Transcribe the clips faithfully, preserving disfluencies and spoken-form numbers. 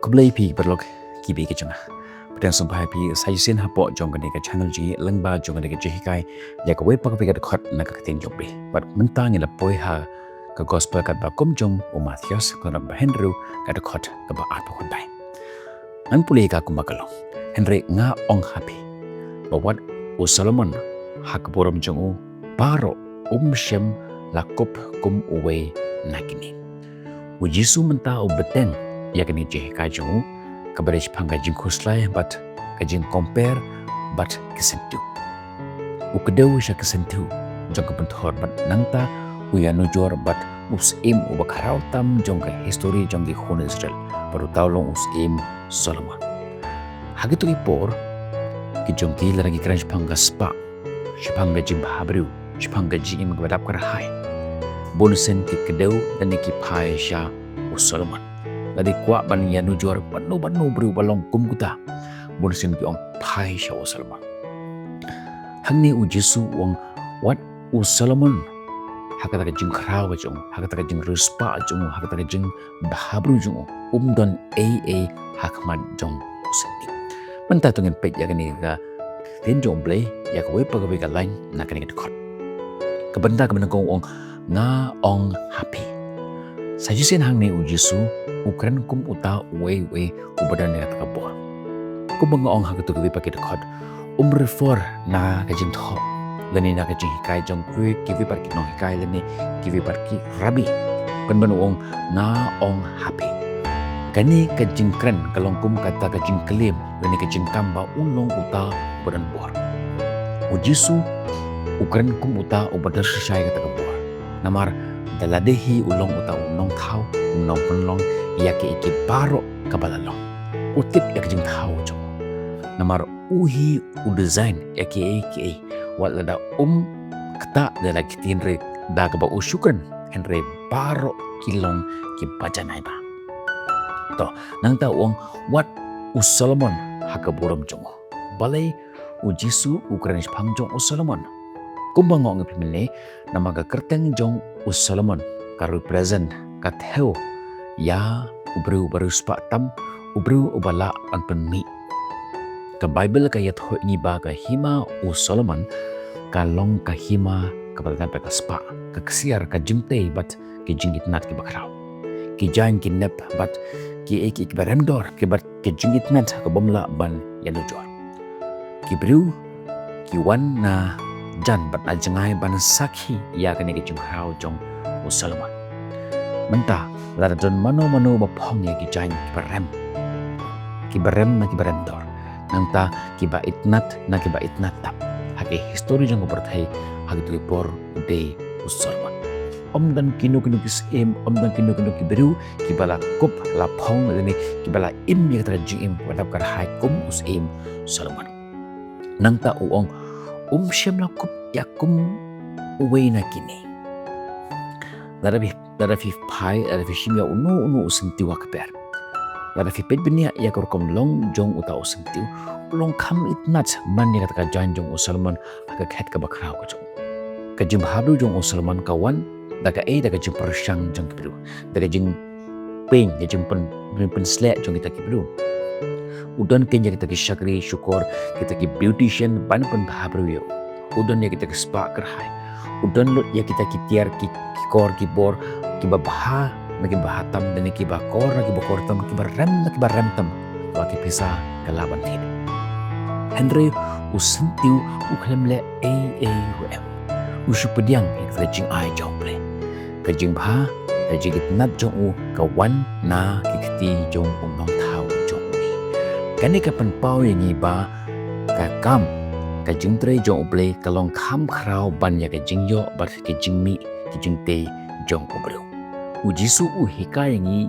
Khublei phi paralok kiba ïeit ki jong nga. Pdiang sngewbha ïa phi sa shisien hapoh jong kane ka channel jingïalang ba jong kane ka jinghikai ïa kawei pa kawei ka dkhot na ka ktien jong U Blei. Bad mynta ngin ïa poi ha ka gospel katba kum jong u Mathaios ka lynnong ba hynriew ka dkhot kaba arphew khyndai. Ngan pule ïa ka kumba ka long. Hynrei nga ong ha phi ba wat u Solomon ha ka burom jong u baroh um shym la kup kum uwei na kine. U Jisu mynta u bteng ïa kane ka jinghikai jong u kaba dei shaphang ka jingkhuslai bad ka jingcompare bad ki syntiew. U kdew sha ki syntiew jong ka pynthor bad nangta u ïanujor bad u syiem uba khraw tam jong ka histori jong ki khun Israel bad uta u long u syiem Solomon. Ha kito ki por ki jong ki lada ki kren shaphang ka spah, shaphang ka jingbhabriew, shaphang ka jingim kaba dap kyrhai, bunsien ki kdew lane ki phai sha u Solomon. Lada ki kwah ban ïanujor bad uno bad uno u briew ba long kum uta, bunsien ki ong phai sha u Solomon. Hangne u Jisu u ong wat u Solomon ha kata ka jingkhraw ka jong u, ha kata ka jingriewspah jong u, ha kata ka jingbhabriew jong u, um don ei ei ha khmat jong u syntiew. Mynta to ngin peit ïa kane ka ktien jong U Blei ïa kawei pa kawei ka lain na kane ka dkhot. Ka bynta kaba nyngkong u ong, nga ong ha phi. Sa shisien hangne u Jisu u kren kum uta uwei uwei uba don ïa kata ka bor. Kumba nga ong ha kito kiwei pat ki dkhot, um refer na ka jingthoh lane na ka jinghikai jong kiwei kiwei pat ki nonghikai lane kiwei pat ki rabbi. Pynban u ong nga ong ha phi. Kane ka jingkren ka long kum kata ka jingklim lane ka jingkam ba u long uta uba don bor. U Jisu u kren kum uta uba don shisha ïa kata ka bor. Namar da lade hi u long uta u nongthaw, u nongpynlong ïa kiei kiei baroh kaba la long. U tip ïa ka jingthaw jong u. Namar u hi u design ïa kiei kiei. Wat lada um ktah da la ki ktien re da kaba u shu kren hynrei baroh ki long kiba janai bha. To, nangta u ong wat u Solomon ha ka burom jong u. Balei u Jisu u kren shaphang jong u Solomon? Kumba nga ong ïa phi mynne, namar ka kyrteng jong u Solomon ka represent, ka thew ïa u briew uba riewspah tam, u briew uba lah ban pynmih. Ka Baibl ka ïathuh ïa ngi ba ka hima u Solomon ka long ka hima kaba la dap ïa ka spah, ka ksiar, ka jingtei bad ki jingitynnat kiba khraw. Ki jaiñ ki nep bad kiei kiei kiba rem dor, kiba ki jingitynnat kaba ym lah ban ïanujor. Ki briew ki wan na jan bad na jngai ban sakhi ïa kane ka jingkhraw jong u Solomon. Mynta lada don mano mano ba phong ïa ki jaiñ kiba rem, kiba rem na kiba rem dor, nangta kiba itynnat na kiba itynnat tam ha ki histori jong ka pyrthei ha kito ki por u dei u Solomon. Ym don kino kino ki syiem, ym don kino kino ki briew kiba la kup, la phong lane kiba la im ïa kata ka jingim kaba dap kyrhai kum u syiem Solomon. Nangta u ong um shym la kup ïa kum uwei na kine. Lada phi, lada phi phai, lada phi shim ïa uno uno u syntiew ha kper, lada phi peit bniah ïa ka rukom long jong uta u syntiew, u long kham itynnat ban ïa kata ka jaiñ jong u Solomon ha ka khet kaba khraw ka jong u. Ka jingbhabriew jong u Solomon ka wan da kaei? Da ka jingpyrshang jong ki briew, da ka jingpyn, ka jingpyn, jingpynsleh jong kita ki briew. U don keiñ ïa kita ki shakri shukor, kita ki beautician ban pynbhabriew ïa u. U don ïa kita ki spah kyrhai. U don lut ïa kita ki tiar, ki, ki kor, ki bor kiba bha na kiba bha tam, lane kiba kor na kiba kor tam, kiba rem na kiba rem tam, ba ki pisa ka lah ban thied. Hynrei u syntiew u khlem leh ei ei ruh em. U shu pdiang ïa ka jingai jong U Blei. Ka jingbha, ka jingitynnat jong u ka wan na ki kti jong u nongthaw jong u. Kane ka pynpaw ïa ngi ba ka kam, ka jingtrei jong U Blei ka long kham khraw ban ïa ka jingïoh bad ka jingmih, ka jingtei jong u briew. U Jisu u hikai ïa ngi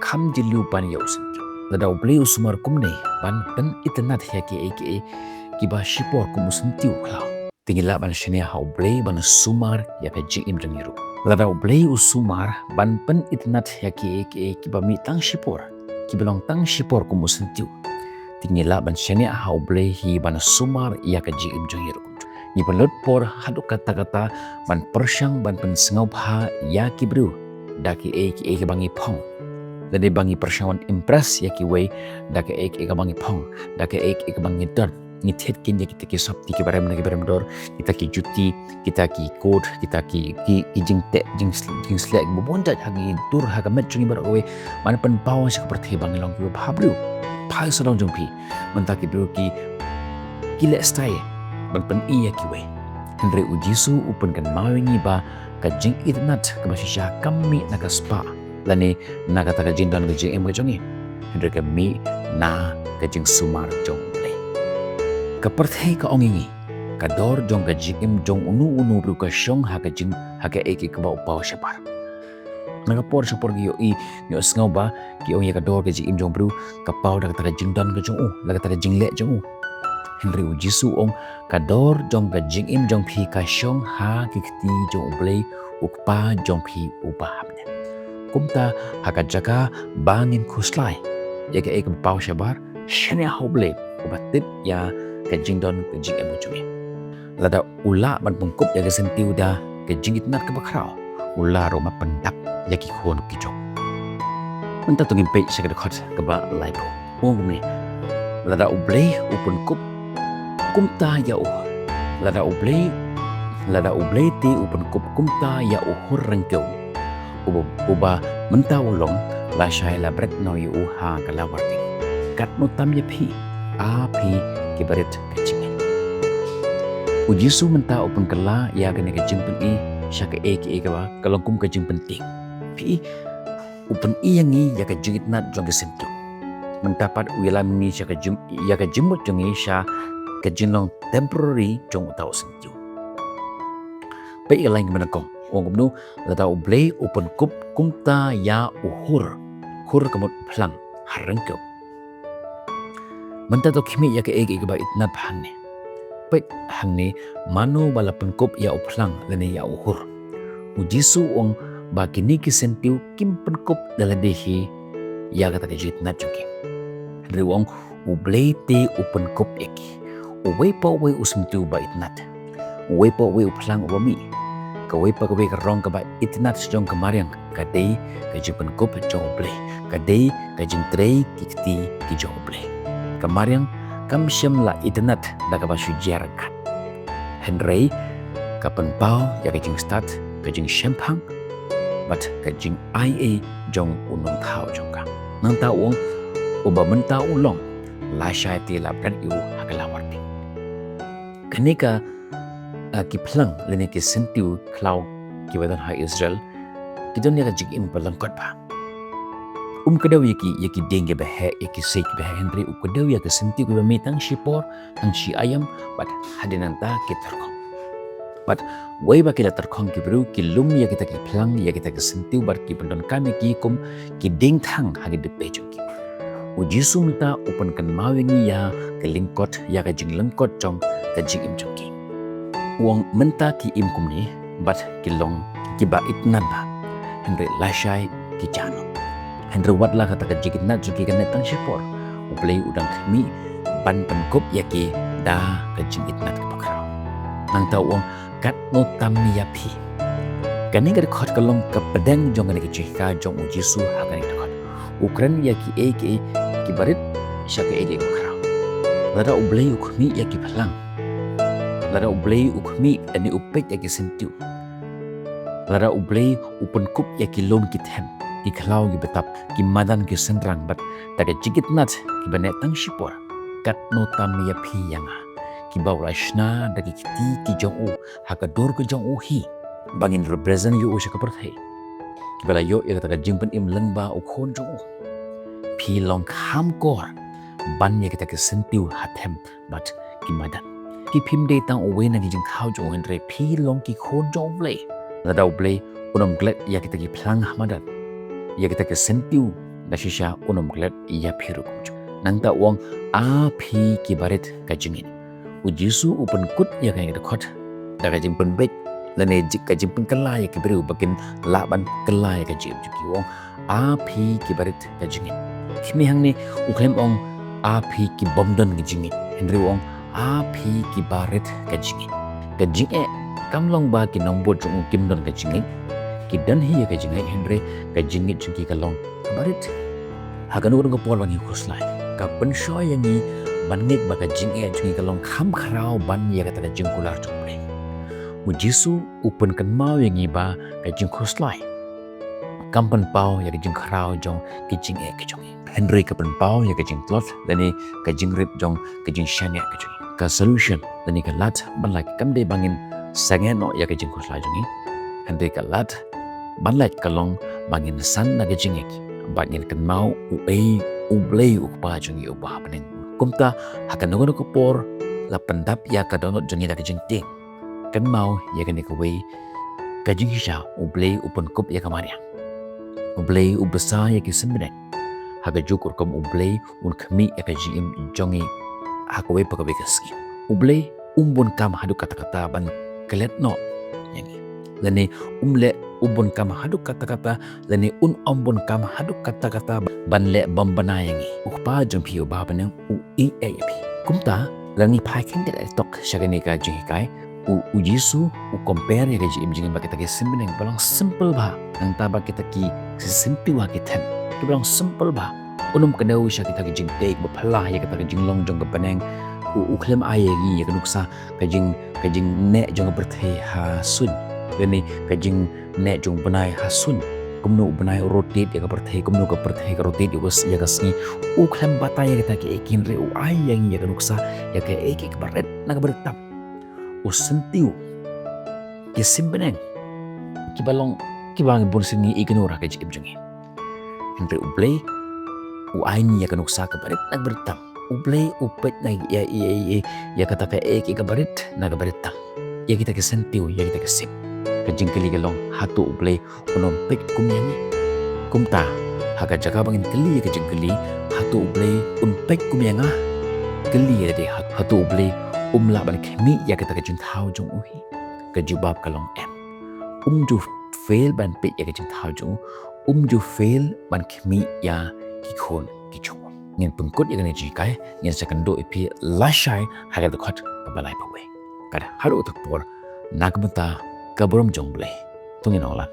kham jylliew ban ïa u syntiew. Lada U Blei u sumar kumne ban pynitynnat ïa kiei kiei kiba shipor kum u syntiew, khlaw, te ngi lah ban shaniah ha U Blei ban sumar ïa ka jingim jong ngi ruh. Lada U Blei u sumar ban pynitynnat ïa kiei kiei kiba mih tang shipor, kiba long tang shipor kum u syntiew, te ngi lah ban shaniah ha U Blei hi ban sumar ïa ka jingim jong ngi ruh. Ngi pynlut por haduh katta katta ban pyrshang ban pynsngewbha ïa ki briew da kiei kiei kiba ngi phong. Lane ba ngi pyrshang ban impress ïa kiwei da kaei kaei kaba ngi phong, da kaei kaei kaba ngi don. Ngi thied keiñ ïa kita ki sopti kiba rem na kiba rem dor, kita ki juti, kita ki coat, kita ki, ki, ki jingteh, jing, jingsleh kiba bun jait ha ki dur ha ka met jong ngi baroh kawei. Ban pynpaw sha ka pyrthei ba ngi long kiba bhabriew. Phai sawdong jong phi. Mynta ki briew ki, ki leh style ban pyni ïa kiwei. Hynrei u Jisu u pynkynmaw ïa ngi ba ka jingitynnat kaba shisha kam mih na ka spah lane na kata ka jingdon ka jingem ka jong ngi. Hynrei ka mih na ka jingsumar jong U Blei. Ka pyrthei ka ong ïa ngi, ka dor jong ka jingim jong uno uno ruh ka shong ha ka jing, ha kaei kaei kaba u paw shabar. Na ka por sha por ngi ïohi, ngi ïohsngew ba ki ong ïa ka dor ka jingim jong u briew ka paw da kata ka jingdon ka jong u, da kata ka jingleh jong u. Hynrei u Jisu u ong, ka dor jong ka jingim jong phi ka shong ha ki kti jong U Blei, U Kpa jong phi uba ha bneng. Kumta ha ka jaka ba ngin khuslai ïa kaei kaba paw shabar, shaniah ha U Blei uba tip ïa ka jingdon ka jingem ka jong ngi. Lada u lah ban pynkup ïa ka syntiew da ka jingitynnat kaba khraw, u lah ruh ban pyndap ïa ki khun ki jong u. Mynta to ngin peit sha ka dkhot kaba laiphew. U ong kumne, lada U Blei u pynkup kumta ïa u Hur. Lada U Blei, lada U Blei te u pynkup kumta ïa u Hur ryngkew, uba, uba mynta u long, lashai la bret noh ïa u ha ka lawar ding. Katno tam ïa phi, a phi kiba rit ka jingngeit. U Jisu mynta u pynkylla ïa kane ka jingpyni sha kaei kaei kaba ka long kum ka jingpyntieng. Phi, u pyni ïa ngi ïa ka jingitynnat jong ka syntiew. Mynta pat u ïalam ïa ngi sha ka jing, ïa ka jingmut jong ngi sha ka jinglong temporary jong uta u syntiew. Peit ïa ka lain kaba nyngkong. U ong kumno, lada U Blei u pynkup kumta ïa u Hur, Hur ka mut phlang, ha ryngkew. Mynta to khmih ïa kaei kaei kaba itynnat hangne. Peit hangne, mano ba la pynkup ïa u phlang lane ïa u Hur. U Jisu u ong ba kine ki syntiew kim pynkup da lade hi ïa kata ka jingitynnat jong ki. Hynrei u ong U Blei te u pynkup ïa ki. Uwei pa uwei u syntiew ba itynnat. Uwei pa uwei u phlang uba mih. Kawei pa kawei ka rong kaba itynnat jong ka mariang ka dei ka jingpynkup jong U Blei. Ka dei ka jingtrei ki kti ki jong U Blei. Ka mariang kam shym la itynnat da kaba shu jia ryngkat. Hynrei ka pynpaw ïa ka jingstad, ka jingshemphang bad ka jingaiei jong u nongthaw jong ka. Nangta u ong, uba mynta u long, lashai te la bret ïa u ha ka lawar ding. Kane ka, ah, ki phlang lane ki syntiew khlaw kiba don ha Israel ki don ïa ka jingim ba lyngkot bha. Um kdew ïa ki, ïa ki dieng kiba heh, ïa ki siej kiba heh, hynrei u kdew ïa ki syntiew kiba mih tang shipor, tang shi aïom, bad hadien nangta ki tyrkhong. Bad wei ba ki la tyrkhong ki briew ki lum ïa kita ki phlang, ïa kita ki syntiew bad ki pyndonkam ïa ki kum ki dieng thang ha ki dpei jong ki. U Jisu mynta u pynkynmaw ïa ngi ïa ka lyngkot, ïa ka jinglyngkot jong ka jingim jong ki. U ong mynta ki im kumne bad ki long kiba itynnat bha. Hynrei lashai ki jah noh. Hynrei wat la kata ka jingitynnat jong ki kan neh tang shipor, U Blei u dang khmih ban pynkup ïa ki da ka jingitynnat kaba khraw. Nangta u ong katno tam ïa phi. Kane ka dkhot ka long ka pdeng jong kane ka jinghikai jong u Jisu ha kane ka dkhot. U kren ïa kiei kiei kiba rit sha kaei kaei kaba khraw. Lada U Blei u khmih ïa ki phlang, lada U Blei u khmih lane u peit ïa ki syntiew, lada U Blei u pynkup ïa ki lum ki them, ki khlaw ki btap, ki madan ki synrang bad da ka jingitynnat kiba neh tang shipor, katno tam ïa phi ïa nga, kiba u la shna da ki kti ki jong u ha ka dur ka jong u hi, ba ngin represent ïa u sha ka pyrthei, kiba la ïoh ïa kata ka jingpynim lyngba u Khun jong u. Phi long kham kor ban ïa kita ki syntiew ha them bad ki madan. Ki phim dei tang uwei na ki jingthaw jong u, hynrei phi long ki khun jong U Blei. Lada U Blei un ym klet ïa kita ki phlang ha madan, ïa kita ki syntiew, da shisha un ym klet ïa phi ruh kumjuh. Nangta u ong, a phi kiba rit ka jingngeit. U Jisu u pynkut ïa kane ka dkhot da ka jingpynbeit lane ka jingpynkylla ïa ki briew ba kin lah ban kylla ïa ka jingim jong ki. U ong, a phi kiba rit ka jingngeit. Khmih hangne, u khlem ong a phi kibym don ka jingngeit, hynrei u ong a phi kiba rit ka jingngeit. Ka jingeh kam long ba ki nongbud jong u kim don ka jingngeit. Ki don hi ïa ka jingngeit, hynrei ka jingngeit jong ki ka long kaba rit. Ha kano kano ka por ba ngi khuslai, ka pynshoi ïa ngi ban ngeit ba ka jingngeit jong ngi ka long kham khraw ban ïa kata ka jingkular jong U Blei. U Jisu u pynkynmaw ïa ngi ba ka jingkhuslai kam pynpaw ïa ka jingkhraw jong ka jingngeit ka jong ngi, hynrei ka pynpaw ïa ka jingtlot lane ka jingrit jong ka jingshaniah ka jong ngi. Ka solution lane ka lad ban lait kam dei ba ngin sangeh noh ïa ka jingkhuslai jong ngi, hynrei ka lad ban lait ka long ba ngin san na ka jingngeit, ba ngin kynmaw uei U Blei U Kpa jong ngi uba ha bneng. Kumta, ha kano kano ka por la pyndap ïa ka dohnud jong ngi da ka jingtieng, kynmaw ïa kane kawei ka jingshisha: U Blei u pynkup ïa ka mariang. U Blei u bsa ïa ki sim bneng. Ha kajuh ka rukom U Blei un khmih ïa ka jingim jong ngi ha kawei pa kawei ka sngi. U Blei um bun kam haduh katta katta ban klet noh ïa ngi, lane um leh, um bun kam haduh katta katta, lane un ym bun kam haduh katta katta ban leh bym bna ïa ngi. U Kpa jong phi uba ha bneng u ïeit ïa phi. Kumta, lada ngi phai khyndiat ïa tok sha kane ka jinghikai, u, U Jisu u compare ïa ka jingim jong ngi bad kita ki sim bneng ba long simple bha, nangta bad kita ki syntiew ha ki tent kiba long simple bha. Un ym kdew sha kita ki jingtei kiba phylla ïa kata ka jinglong jong ka bneng. U, u khlem ai ïa ngi ïa ka nuksa ka jing, ka jingneh jong ka pyrthei ha suiñ, lane ka jingneh jong u bnai ha suiñ. Kumno u bnai u rotate ïa ka pyrthei, kumno ka pyrthei ka rotate ïa ka s-, ïa ka sngi. U khlem batai ïa kita kiei kiei, hynrei u ai ïa ngi ïa ka nuksa ïa kaei kaei kaba rit na kaba rit tam. U syntiew ki sim bneng kiba long, kiba ngi bunsien ngi ignore ha ka jingim jong ngi. Hynrei U Blei u ai ngi ïa ka nuksa kaba rit na kaba rit tam. U Blei u peit na ïa, ïa, ïa, ïa kata kaei kaei kaba rit na kaba rit tam, ïa kita ki syntiew, ïa kita ki sim. Ka jingkylli ka long, hato U Blei un ym peit kum ïa ngi? Kumta, ha ka jaka ba ngin kylli ïa ka jingkylli, hato U Blei un peit kum ïa nga? Kylli ïa lade, ha-, hato U Blei um lah ban khmih ïa kata ka jingthaw jong u hi? Ka jubab ka long em. Um ju fail ban peit ïa ka jingthaw jong u, um ju fail ban khmih ïa ki khun ki jong u. Ngin pynkut ïa kane ka jinghikai, ngin sa kynduh ïa phi lashai ha ka dkhot kaba laiphew wei. Ka dei haduh kata ka por, na ka bynta ka burom jong U Blei. To ngin ong lang.